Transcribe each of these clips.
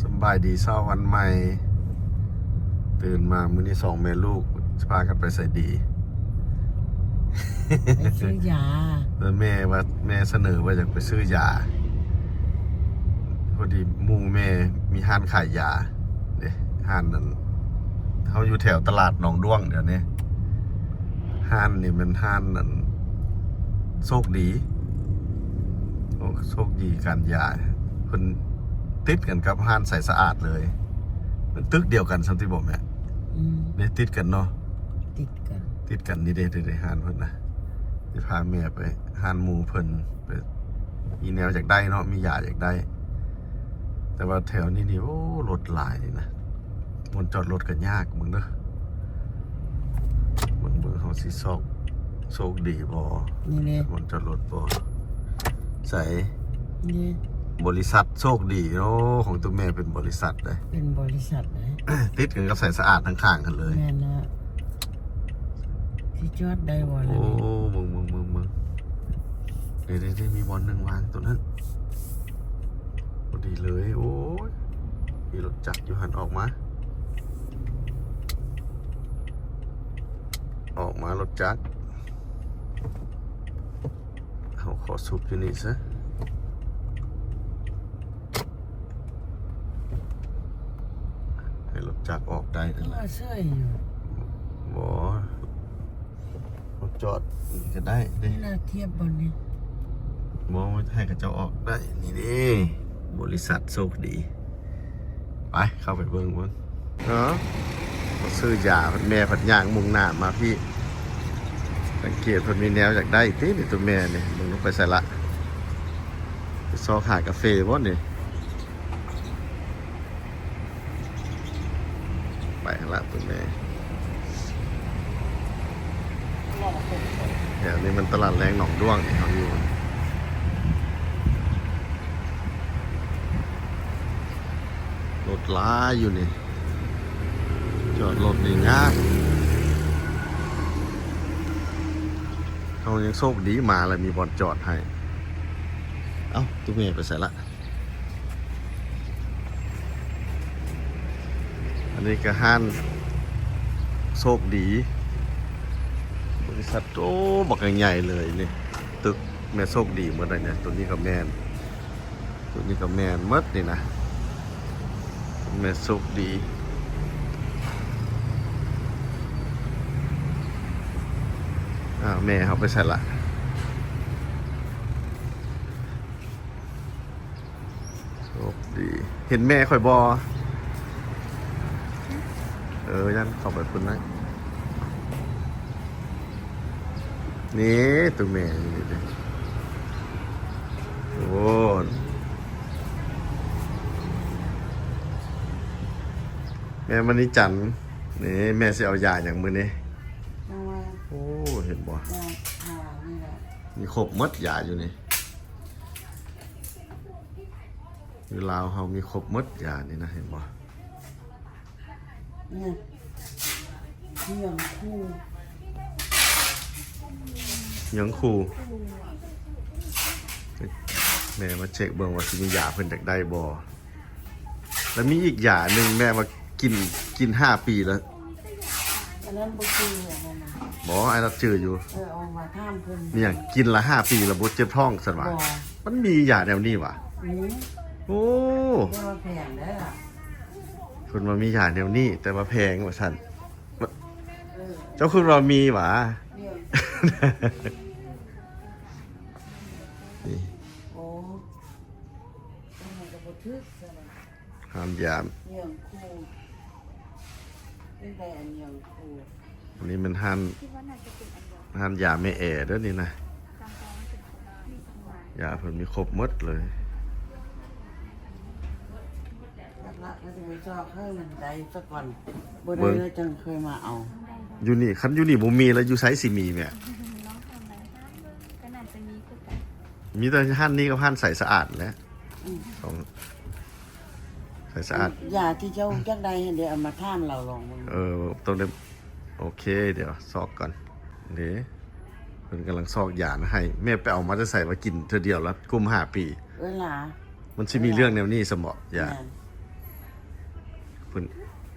ສຳບາຍດີເຊົ້າວັນໃໝ່ ຕື່ນມາມື້ນີ້ສອງແມ່ລູກ ຊິພາກັນໄປໃສດີ? ໄປຊື້ຢາ. ແລ້ວແມ່ວ່າ ແມ່ສະເໜີວ່າຢາກໄປຊື້ຢາ ພໍດີໝູ່ແມ່ມີຮ້ານຂາຍຢາເດ້ ຮ້ານນັ້ນ ເຮົາຢູ່ແຖວຕະຫຼາດໜອງດ້ວງດຽວນີ້ ຮ້ານນີ້ແມ່ນຮ້ານນັ້ນ ໂຊກດີ ໂອ້ ໂຊກດີການຢາ ເພິ່ນຕິດກັນກັບຮ້ານໃສສະອາດເລີຍ ມັນຕຶກດຽວກັນຊ້ຳຕິບໍ່ແມ່? ອືມ ເດ້ ຕິດກັນເນາະ ຕິດກັນ ຕິດກັນນີ້ເດ້ ເດ້ ເດ້ ຮ້ານເພິ່ນນະ ຊິພາແມ່ໄປຮ້ານໝູ່ເພິ່ນ ໄປ ມີແນວຢາກໄດ້ເນາະ ມີຢາຢາກໄດ້ ແຕ່ວ່າແຖວນີ້ນີ້ ໂອ້ ລົດຫຼາຍນີ້ນະ ບ່ອນຈອດລົດກໍຍາກ ເບິ່ງເດີ ເບິ່ງ ເບິ່ງ ເຮົາຊິຊອກ ໂຊກດີບໍ່? ນີ້ເດ້ ບ່ອນຈອດລົດບໍ່? ໃສ? ນີ້ ບໍລິສັດໂຊກດີ. ໂອ້ ຂອງຕົວແມ່ເປັນບໍລິສັດເດ້ ເປັນບໍລິສັດເດ້ ຕິດກັນກັບໃສສະອາດທາງຂ້າງຫັ້ນເລີຍ. ແມ່ນລະ ຊິຈອດໄດ້ບໍ່ລະ? ໂອ້ ເບິ່ງ ເບິ່ງ ເບິ່ງ ເບິ່ງ ເດ້ ເດ້ ເດ້ ມີບ່ອນໜຶ່ງວາງຕົວນັ້ນ ພໍດີເລີຍ. ໂອ້ຍ ມີລົດຈັກຢູ່ຫັ້ນ ອອກມາ ອອກມາລົດຈັກ ເຮົາຂໍຊຸກຢູ່ນີ້ຊະ ໃຫ້ລົດຈັກອອກໄດ້. ກໍວ່າເຊີຍຢູ່ ບໍ່ ເຮົາຈອດນີ້ກໍໄດ້ເດ້. ເວລາທຽບບ່ອນນີ້ ບໍ່ ໃຫ້ເຂົາເຈົ້າອອກໄດ້. ນີ້ເດ້ ບໍລິສັດໂຊກດີ. ໄປ ເຂົ້າໄປເບິ່ງເບິ່ງເນາະ ມາຊື້ຢາ ແມ່ພັດຍ່າງມຸ່ງໜ້າມາພີ້ ສັງເກດເພິ່ນມີແນວຢາກໄດ້ຕິ ນີ້ຕົວແມ່ນີ້ ເບິ່ງ ໄປໃສລະ? ໄປຊອກຫາກາເຟບໍ່ນີ້? ໄປຫັ້ນລະເບິ່ງແດ່. ແຖວນີ້ມັນຕະຫຼາດແລງໜອງດ້ວງນີ້ ເຮົາຢູ່ ລົດຫຼາຍຢູ່ນີ້ ຈອດລົດນີ້ຍາກ. ເຮົາຍັງໂຊກດີມາແລ້ວມີບ່ອນຈອດໃຫ້. ເອົ້າ ຕູ້ແມ່ໄປໃສລະ? ອັນນີ້ກໍຮ້ານໂຊກດີ ບໍລິສັດ ໂອ້ ບັກໃຫຍ່ເລີຍນີ້. ຕຶກແມ່ໂຊກດີໝົດເລີຍນີ້. ຕົວນີ້ກໍແມ່ນ ຕົວນີ້ກໍແມ່ນໝົດນີ້ນະ ແມ່ໂຊກດີ. ອ້າວ ແມ່ເຮົາໄປໃສລະ? ໂຊກດີ ເຫັນແມ່ຂ້ອຍບໍ່? ເອີ ຢ້ານເຂົ້າໄປພຸ້ນນະ. ນີ້ ໂຕແມ່ນີ້ເດ້. ໂອ້ ແມ່ມະນີຈັນ. ນີ້ ແມ່ຊິເອົາຢາຫຍັງມື້ນີ້? ເອົາ ໂອ້ ເຫັນບໍ່? ຢາທານີ້ແຫຼະ. ມີຄົບໝົດ ຢາຢູ່ນີ້. ຢູ່ລາວເຮົາມີຄົບໝົດຢານີ້ນະ ເຫັນບໍ່? ເຫືອງ ເຫືອງຄູ ເຫືອງຄູ. ແມ່ມາເຊັກເບິ່ງວ່າຊິມີຢາເພິ່ນຢາກໄດ້ບໍ່. ແລ້ວມີອີກຢາໜຶ່ງ ແມ່ວ່າກິນ ກິນຫ້າປີແລ້ວ. ອັນນັ້ນບໍ່ຈື່ ອັນນັ້ນນະ. ບໍ່ ອ້າຍລັດຈື່ຢູ່. ເອີ ເອົາມາຖາມເພິ່ນ. ມີຫຍັງ? ກິນລະຫ້າປີລະບໍ່ເຈັບທ້ອງ ຊັ້ນວ່າ. ບໍ່ ມັນມີຢາແນວນີ້ຫວາ? ມີ. ໂອ້ ແຕ່ວ່າແພງເດ້ລະ. ເພິ່ນວ່າມີຢາແນວນີ້ ແຕ່ວ່າແພງວ່າຊັ້ນ. ເອີ ເຈົ້າຄືວ່າມີຫວາ? ມີ. ນີ້ ໂອ້ ມັນກໍບໍ່ຖືກຊັ້ນນະ. ຮ້ານຢາ ເຫືອງຄູ ເປັນໃດ ອັນເຫືອງຄູ. ອັນນີ້ແມ່ນຮ້ານ ຮ້ານຢາແມ່ແອເດີ້ນີ້ນະ. ຢາເພິ່ນມີຄົບໝົດເລີຍ. ຫຼັກໆ ກໍຊິໄປຊອກໃຫ້ມັນໄດ້ສາກ່ອນ ບໍ່ໄດ້ແລ້ວຈັ່ງຄ່ອຍມາເອົາ. ຢູ່ນີ້ ຄັນຢູ່ນີ້ບໍ່ມີແລ້ວ ຢູ່ໃສຊິມີແມ່? ມີແຕ່ຮ້ານນີ້ກັບຮ້ານໃສສະອາດແຫຼະ. ອືມ ສອງ ໃສສະອາດ. ຢາທີ່ເຈົ້າຢາກໄດ້ຫັ້ນເດ ເອົາມາຖາມລາວລອງເບິ່ງ. ເອີ ຕ້ອງໄດ້ ໂອເຄ ດຽວຊອກກ່ອນເດ. ເພິ່ນກຳລັງຊອກຢານະໃຫ້. ແມ່ໄປເອົາມາແຕ່ໃສວ່າກິນເທື່ອດຽວລະກຸ້ມຫ້າປີ? ເວລາ ມັນຊິມີເລື່ອງແນວນີ້ຊະເບາະ ຢາ. ແມ່ນ. ເພິ່ນ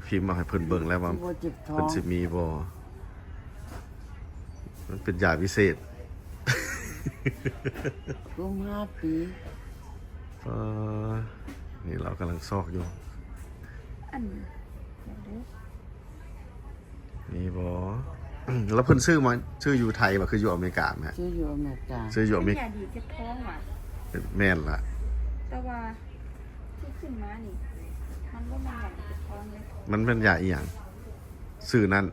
ພິມເອົາໃຫ້ເພິ່ນເບິ່ງແລ້ວວ່າ ຊິບໍ່ເຈັບທ້ອງ ເພິ່ນຊິມີບໍ່. ມັນເປັນຢາວິເສດ. ກຸມຫ້າປີ. ເອີ ນີ້ລາວກຳລັງຊອກຢູ່. ອັນ ດຽວເດີ. ມີບໍ່? ແລ້ວເພິ່ນຊື້ມາ ຊື້ຢູ່ໄທບໍ່ ຄືຢູ່ອາເມລິກາແມ່? ຊື້ຢູ່ອາເມລິກາ. ຊື້ຢູ່ອາເມລິກາ. ເປັນຢາດີເຈັບທ້ອງຫວາ? ແມ່ນລະ. ແຕ່ວ່າທີ່ຂຶ້ນມານີ້ ມັນບໍ່ແມ່ນຢາເຈັບທ້ອງເດ້. ມັນແມ່ນຢາອີ່ຫຍັງ? ຊື່ນັ້ນ.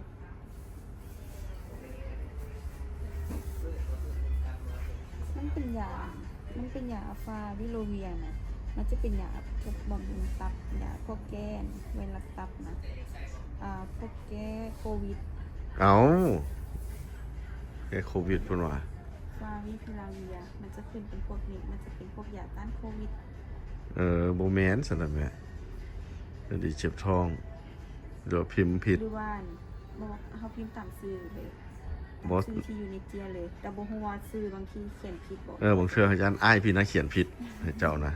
ມັນເປັນຢາ ມັນເປັນຢາຟາວິໂລເວຍນະ. ມັນຈະເປັນຢາພວກບຳລຸງຕັບ, ຢາພວກແກ້ໄວຣັສຕັບນະ, ອ່າ ພວກແກ້ໂຄວິດ. ເອົ້າ ແກ້ໂຄວິດເພິ່ນວ່າ ຟາວິພິລາເວຍ ມັນຈະຂຶ້ນເປັນພວກນີ້ ມັນຈະເປັນພວກຢາຕ້ານໂຄວິດ. ເອີ ບໍ່ແມ່ນຊັ້ນນະແມ່. ອັນນີ້ເຈັບທ້ອງ ຫຼືວ່າພິມຜິດ ຫຼືວ່າ ບໍ່ ເຮົາພິມຕາມຊື່ເລີຍ. ບໍ່ ຕາມຊື່ທີ່ຢູ່ໃນເຈ້ຍເລີຍ ແຕ່ບໍ່ຮູ້ວ່າຊື່ບາງທີຂຽນຜິດບໍ່. ເອີ ບາງເທື່ອອາຈານອ້າຍພີ່ນະຂຽນຜິດໃຫ້ເຈົ້ານະ.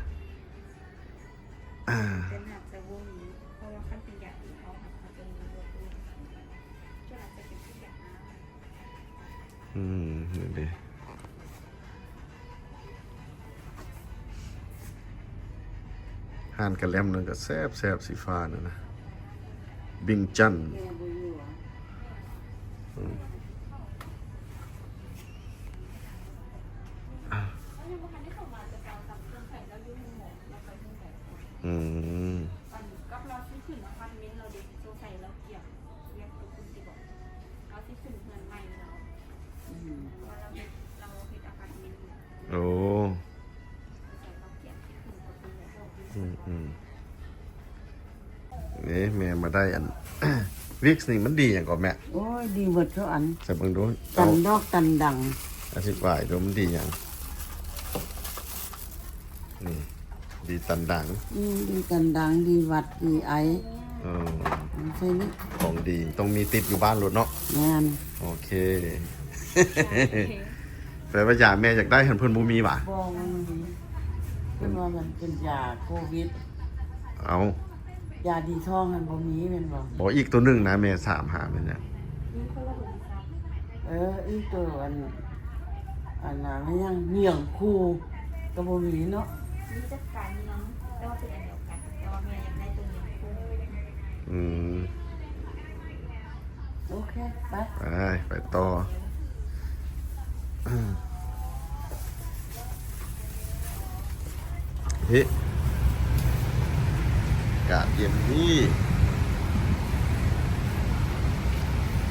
ແຕ່ໜ້າຈະບໍ່ມີ ເພາະວ່າຄັນເປັນຢາອື່ນເຮົາ ເຮົາຈະມີບໍ່ຮູ້ ເຈົ້າອາດຈະເປັນທີ່ຢາອ້າງ. ອືມ ນີ້ເດ້. ຮ້ານກະແລັມນັ້ນກໍແຊບໆ ສີຟ້ານັ້ນນະ ບິງຈັນ. ແມ່ບໍ່ຢູ່ຫວາ? ອືມ ອືມ ກັບລາວຊິຂຶ້ນອາພາດເມັນລາວເດ ສົງໄສລາວກຽມວຽກຢູ່ພຸ້ນຕິບໍ ລາວຊິຂຶ້ນເຮືອນໃໝ່ລາວ. ອືມ ເພາະວ່າລາວເຮັດ ລາວເຮັດອາພາດເມັນ. ໂອ້ ອືມໆ ນີ້ແມ່ມາໄດ້ອັນ ວິກນີ້ມັນດີຫຍັງກໍແມ່? ໂອ້ຍ ດີໝົດທຸກອັນ. ໃສ່ເບິ່ງດູ ຕັນດອກຕັນດັງ. ອະທິບາຍດູ ມັນດີຫຍັງ? ນີ້ ດີຕັນດັງ. ອືມ ດີຕັນດັງ ດີຫວັດ ດີໄອ. ເອີ ໃສ່ນີ້ ຂອງດີຕ້ອງມີຕິດຢູ່ບ້ານໂລດເນາະ. ແມ່ນ. ໂອເຄ ແປວ່າຢາແມ່ຢາກໄດ້ຫັ້ນ ເພິ່ນບໍ່ມີຫວາ? ບໍ່ ບໍ່ມີ. ເພິ່ນວ່າມັນເປັນຢາໂຄວິດ. ເອົ້າ ຢາດີທ້ອງຫັ້ນບໍ່ມີແມ່ນບໍ່? ບໍ່ ອີກໂຕໜຶ່ງນະ ແມ່ຖາມຫາແມ່ນຫຍັງ? ເອີ ອີກໂຕອັນ ອັນນະ ແມ່ນຫຍັງ ໝຽງຄູກໍບໍ່ມີເນາະ. ມີຈັກການມີນຳ ແຕ່ວ່າເປັນອັນດຽວກັນ ແຕ່ວ່າແມ່ຢາກໄດ້ໂຕໝຽງຄູ. ອືມ ໂອເຄ ໄປ ໄປ ໄປຕໍ່. ເຮີ້ ອາກາດເຢັນດີ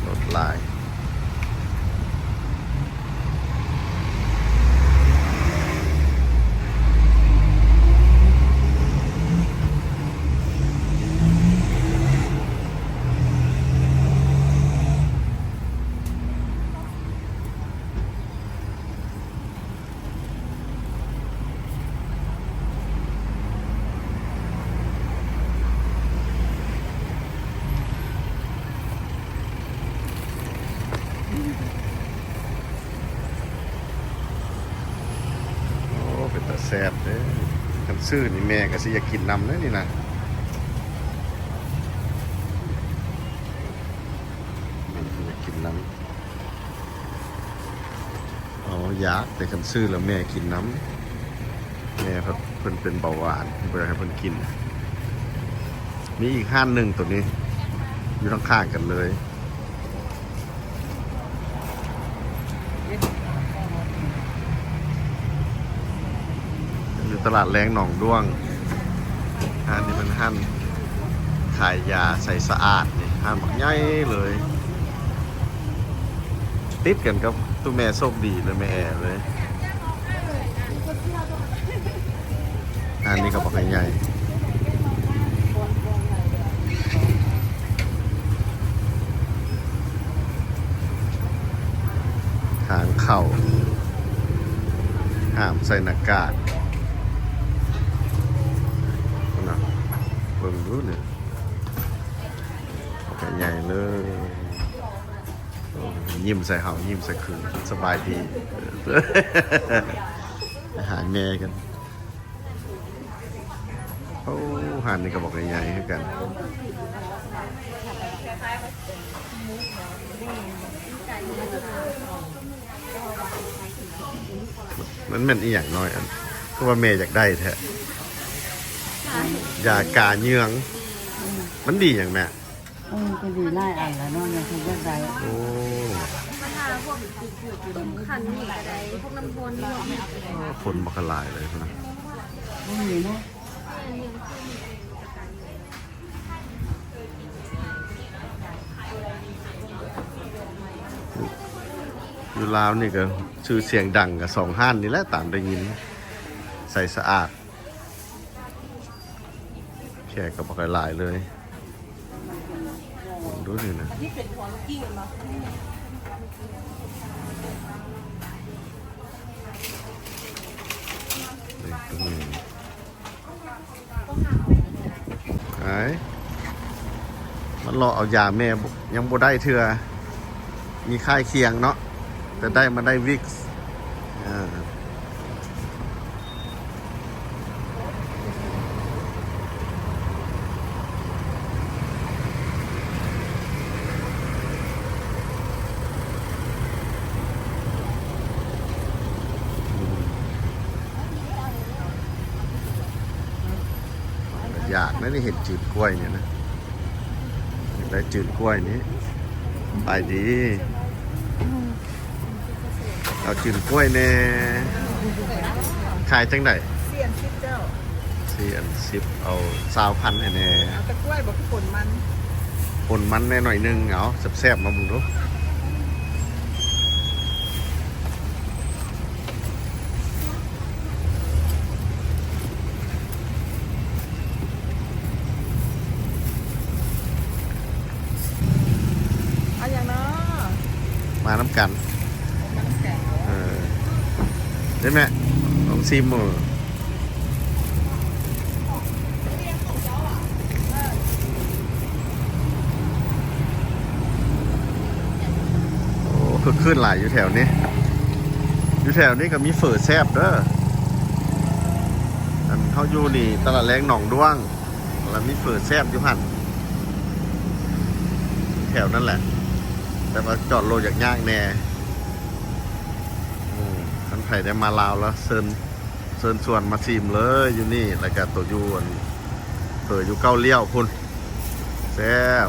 ລົດຫຼາຍ. ໂອ້ ເປັນຕາແຊບເດ້. ຄັນຊື້ນີ້ແມ່ກໍຊິຢາກກິນນຳເດ້ນີ້ນະ. ແມ່ກໍຢາກກິນນຳ. ເອົາ ຢາກ ແຕ່ຄັນຊື້ແລ້ວແມ່ກິນນຳ. ແມ່ເພິ່ນ ເພິ່ນເປັນເບົາຫວານ ບໍ່ຢາກໃຫ້ເພິ່ນກິນ. ມີອີກຮ້ານໜຶ່ງໂຕນີ້ ຢູ່ຂ້າງໆກັນເລີຍ. ຢູ່ຕະຫຼາດແລງໜອງດ້ວງ. ຮ້ານນີ້ເປັນຮ້ານຂາຍຢາໃສສະອາດນີ້ ຮ້ານບັກໃຫຍ່ເລີຍ. ຕິດກັນກັບຕູ້ແມ່ໂຊກດີ ຫຼືແມ່ແອເລີຍ. ອັນນີ້ກໍບັກໃຫຍ່ ທາງເຂົ້າ ຫ້າມໃສ່ໜ້າກາກນະ. ເບິ່ງດູນີ້ ບັກໃຫຍ່ເລີຍ. ໂອ້ ຍິ້ມໃສ່ເຮົາ ຍິ້ມໃສ່ຄືນ. ສະບາຍດີ. ໄປຫາແມ່ກັນ. ໂອ້ ຮ້ານນີ້ກໍບັກໃຫຍ່ໆຄືກັນ. ມັນແມ່ນອີ່ຫຍັງນ້ອຍອັນ ຄືວ່າແມ່ຢາກໄດ້ແທ້ ຢາກາເຍືອງ. ມັນດີຫຍັງແມ່? ເອີ ກໍດີຫຼາຍອັນລະເນາະ ແມ່ກໍຢາກໄດ້. ໂອ້ ມັນຫາພວກຕຸ່ມຄັນນີ້ກໍໄດ້ ພວກນ້ຳຮ້ອນລວກນີ້ກໍໄດ້. ຄົນບັກຫຼາຍເລີຍພຸ້ນນະ. ບໍ່ມີເນາະ. ຢູ່ລາວນີ້ກໍຊື່ສຽງດັງກໍສອງຮ້ານນີ້ແຫຼະ ຕາມໄດ້ຍິນ ໃສສະອາດ. ແຂກກໍບໍ່ຄ່ອຍຫຼາຍເລີຍ ເບິ່ງດູນີ້ນະ. ນີ້ ໄອ້ ມາເລາະເອົາຢາແມ່ ຍັງບໍ່ໄດ້ເທື່ອ. ມີຄ້າຍຄຽງເນາະ ແຕ່ໄດ້ມາໄດ້ວິກ. ເອີ ຢາກນະ ໄດ້ເຫັນຈືນກ້ວຍນີ້ນະ ຢາກໄດ້ຈືນກ້ວຍນີ້. ສະບາຍດີ. ເອົາຈືນກ້ວຍແດ່. ຂາຍຈັ່ງໃດ? ສີ່ອັນສິບເຈົ້າ. ສີ່ອັນສິບ ເອົາຊາວພັນໃຫ້ແດ່. ເອົາແຕ່ກ້ວຍບໍ່? ຜົນມັນ ຜົນມັນແດ່ໜ້ອຍໜຶ່ງ. ເອົາແຊບໆ ມາເບິ່ງດູ. ເອົາຫຍັງເນາະ? ມານຳກັນ. ມານຳກັນ. ເອີ ເດ້ແມ່ ລອງຊີມເບິ່ງ. ໂອ້ ຄຶກຄື້ນຫຼາຍຢູ່ແຖວນີ້. ຢູ່ແຖວນີ້ກໍມີເຝີແຊບເດີ. ອັນເຮົາຢູ່ນີ້ຕະຫຼາດແລງໜອງດ້ວງ ລະມີເຝີແຊບຢູ່ຫັ້ນ ແຖວນັ້ນແຫຼະ ແຕ່ວ່າຈອດລົດຢາກຍາກແດ່. ອືມ ຄັນໃຜໄດ້ມາລາວລະເຊີນ ເຊີນຊວນມາຊີມເລີຍຢູ່ນີ້. ລະກະໂຕຢູ່ອັນ ເຝີຢູ່ເກົ້າລ້ຽວພຸ້ນ ແຊບ.